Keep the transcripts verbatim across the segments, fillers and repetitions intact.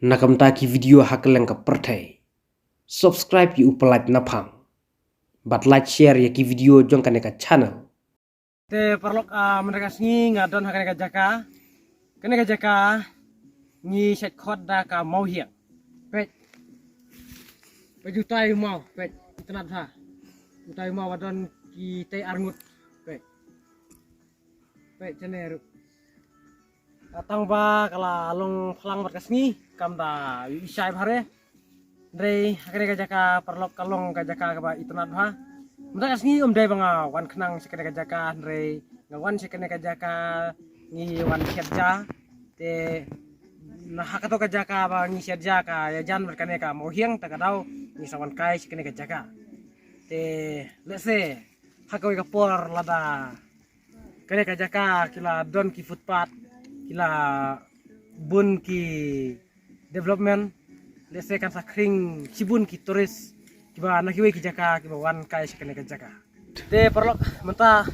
na ka bynta ki video ha kylleng ka pyrthei. Subscribe ïa u Pyllait Naphang bad like share ïa ki video jong kane ka channel. Te paralok, mynta ka sngi nga don ha kane ka jaka. Kane ka jaka ngi shait khot da ka Mawhiang. Peit. Peit utai u maw, peit itynnad bha. Utai u maw ba don kitei arngut. Peit. Peit shane ruh. Tang ba ka la long phlang bad ka sngi kam da ïohi shai bha re. Hynrei ha kane ka jaka paralok ka long ka jaka kaba itynnad bha. Mynta ka sngi ym dei ba nga wan khnang sha kane ka jaka, hynrei nga wan sha kane ka jaka ngi wan shet ja. Te na ha kato ka jaka ba ngi shet ja ka ïajan bad kane ka Mawhiang, ta ka daw ngi sa wan kai sha kane ka jaka. Te lehse ha kawei ka por lada kane ka jaka ki la don ki footpath, ki la bun ki development, lehse kan sa khring shibun ki tourist kiba na kiwei ki jaka kiba wan kai sha kane ka jaka. Te paralok, mynta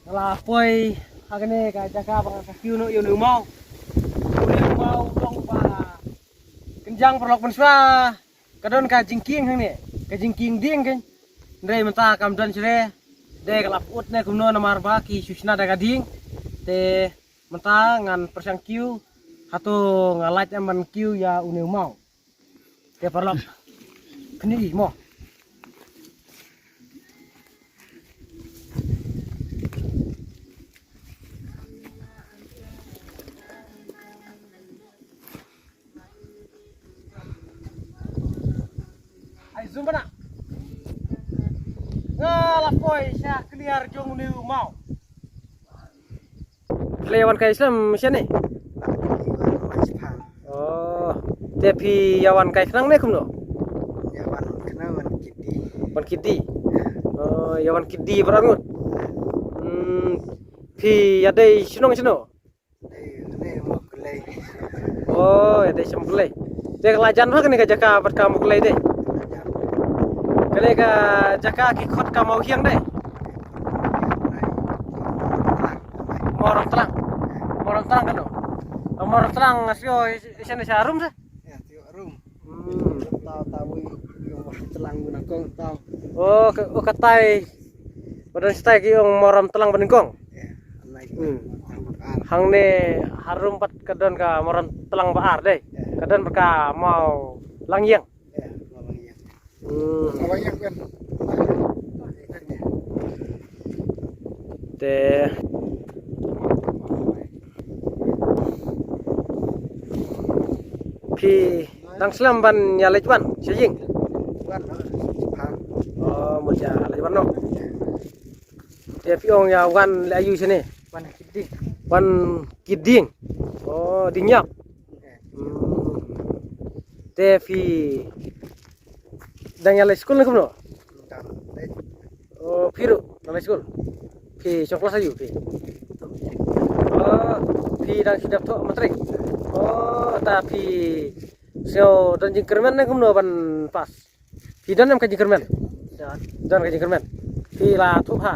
nga la poi ha kane ka jaka ba nga sa kiew noh ïa une u maw. Une u maw u long ba kynjang paralok, mynshuwa ka don ka jingkieng hangne, ka jingkieng dieng kan. Hynrei mynta kam don shuh re. Dei ka la pyut ne kumno namar ba ki shu shna da ka dieng. Te mynta ngan pyrshang kiew, hato nga lait em ban kiew ïa une u maw. Te paralok, kine i mo. Ai zoom bana. Nga la poi sha kliar jong une u maw. Phi la ïa wan kai slem shane? Oh, te phi ïa wan kai khnang ne kumno? Ïa wan khnang wan kit die. Wan kit die? Oh, ïa wan kit die baroh ngut. Hmm, phi ïa dei shnong shano? Dei ne Mawkyllei. Oh, ïa dei sha Mawkyllei. Te ka la jan bha kane ka jaka bad ka Mawkyllei dei. Kane ka jaka ki khot ka Mawhiang dei. Mawramtlang. Mawramtlang kano? Mawramtlang nga sngewthuh shane sha Rum sa? Ïa, sha Rum. Hmm. Taw taw wi ïa Mawramtlang ba nyngkong taw. Oh, ka, oh, katai. Ba don shatai ki ong Mawramtlang ba nyngkong. Ïa, anai. Hmm. Mawramtlang ba ar. Hangne ha Rum pat ka don ka Mawramtlang ba ar dei. Ïa. Ka don bad ka Mawlangïeng. Ïa, Mawlangïeng. Hmm. Mawlangïeng kan. Te phi dang slem ban ïa leit wan sha ïing? Wan, ha. Oh, mut ïa leit wan noh. Te phi ong ïa wan leh aïu shane? Wan kit dieng. Wan kit dieng. Oh, dieng ïap. Hmm. Te phi dang ïa leit skul ne kumno? Dang leit. Oh, phi ruh dang leit skul. Phi shong klas aïu phi? Oh, phi dang shu dep thoh matrik. Oh, ta phi sngew don jingkyrmen ne kumno ban pass? Phi don em ka jingkyrmen? Don. Don ka jingkyrmen. Phi la thoh bha?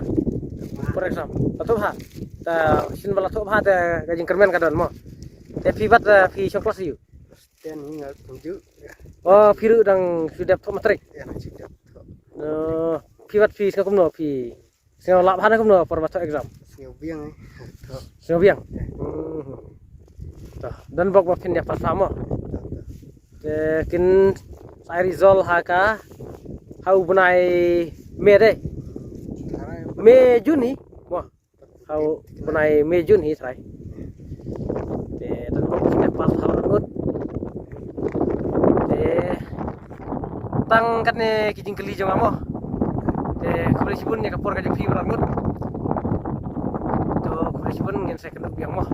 Por exam la thoh bha? Ta shin ba la thoh bha te ka jingkyrmen ka don mo. Te phi pat, eh, phi shong klas aïu? Ten hi nga kumjuh. Oh, phi ruh dang shu dep thoh matrik. Ïa, dang shu dep thoh. Oh, phi pat phi sngew kumno phi? Sngew lah bha ne kumno por ba thoh exam? Sngew biang, eh. Thoh. Sngew biang? Ïa. Hmm. To, don bok ba phin ïa pass mo. Thoh, thoh. Te kin sa ai result ha ka, ha u bnai May dei. Arai. May June hi. Mo. Ha u bnai May June hi trai. Te don bok phin ïa pass ha u ngut. Te tang katne ki jingkylli jong nga mo. Te khublei shibun ïa ka por ka jong phi baroh ngut. To khublei shibun, ngin sa ïakynduh biang mo.